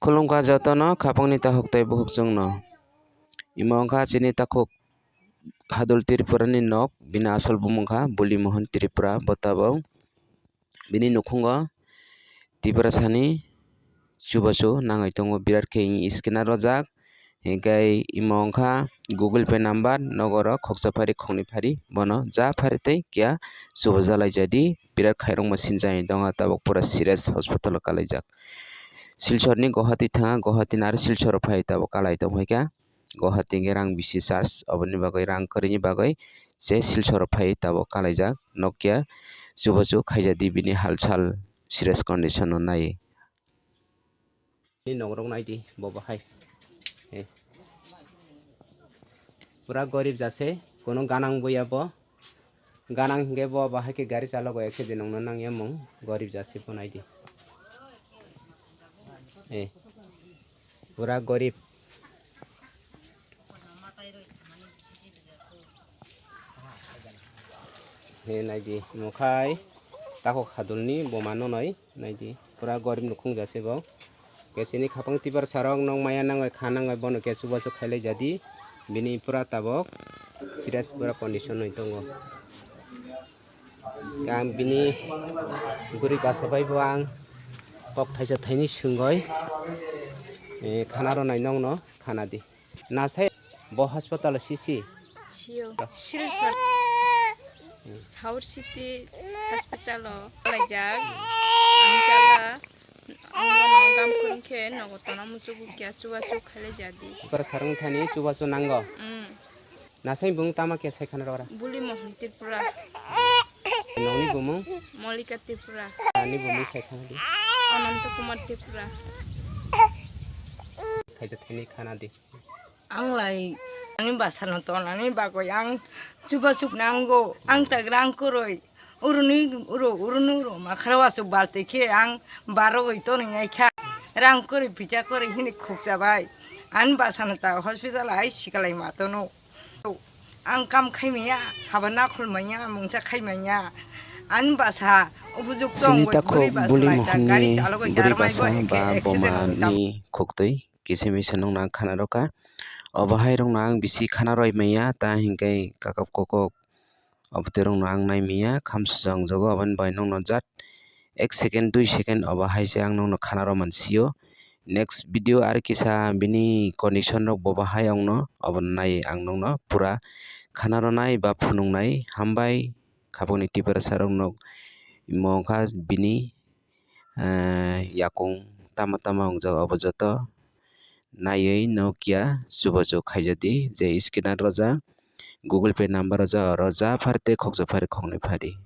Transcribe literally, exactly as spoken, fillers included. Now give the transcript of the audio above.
Khulumkha jotono, khapangni takhuk tei bukhuk chwngno. Imo wngkha chini takhuk Hadul Tripura ni nok, bini asol bumung kha Buli Mohan Tripura, bo tabok bini nukhungo Tiprasani chubachu nangwi tongo, birat khe scanner rojak, hinkhe imo wngkha Google Pay number, nogo rok khoksa phari khoknwi phari bono ja phari tei kiya chubajalai jadi, birat khairokma sinjani tongkha, tabok pura serious hospital o kalaijak. Silchorni Guwahati thanga, Guwahati ni aro Silchor o phai tabok kalai tongphaikha. Guwahati hwnkhe rang bisi charge, oboni bagwi rang kwrwini bagwi se Silchor o phai tabok kalaijak. Nokya chubachu khaijadi bini halchal serious condition no naiwi. Ni nogrok naidi bo bahai. Eh. Pura gorib jase, kono ganang boya bo. Ganang hingke bo bahai khe gari chalogo accident wngna nangya mung, gorib jase bo naidi. Eh. Pura gorib. He naidi, mukhai takhuk Hadulni buma nonoi naidi, pura gorib nukhung jase bo. Kesini khapang Tiprasa rok nok maya nangoi kha nangoi bono kesu basu khailai jadi, bini pura tabok serious pura condition oi tongo. Ang bini guri basa bai bo ang kok thaisa thaini swngoi, eh, khana rwnai nokno khana di. Nasai bo hospital o sisi. Sio. Silchar. South City Hospital o kalaijak. Ang chala. Ang bono gam kwrwng khe nogo tona musugo kya chubachu khailai jadi. Tiprasa rwng thani chubachu nango. Mm. Nasai bung tama khe sai khana rora. Buli Mohan Tripura. Nongni bumung? Molika Tripura. Ani bumung sai khana di. Ananta Kumar Tripura. Thaisa thaini khana di. Ang lai ani bwsano tonani bagwi ang chubachu nango. Ang tak rang kwrwi. Uruni uro, uruni uro makhara wasu balti khe ang barogwi tonwi naikha. Rang kwrwi pisa kwrwi hini khukcha bai. Ani bwsano ta hospital hai sikalai ma tono. Ang kam khai manya, haba nakhol manya, mungsa khai manya. Ani bwsa ubujukto chini wngwi takhuk bwrwi bwsa Buli lai ta gari Mohanni chalogwi bwrwi charmai bwsa bo ba ekhe accident wngwi tamo. Bomani khuktwi kisa misa nokno ang khana rwkha. Obo hai rokno ang bisi khana rwi manya, ta hinkhe kakap kokok obo twi rokno ang nai manya, khamsajak wngjago, aboni bai nokno jat ek second, dui second obo hai se ang nokno khana rw mansio. Next video ar kisa bini condition rok bo bahai ongno, obo nai ang nokno pura khana rwnai ba phunuknai. Hambai khapangni Tiprasa rokno, imo wngkha bini, eh, yakung tama tama wngjak, obo joto naiwi nokya chubachu khaijadi, je scanner rwjak, Google Pay number rwjak, oro ja phari tei khoksa phari khoknwi phari.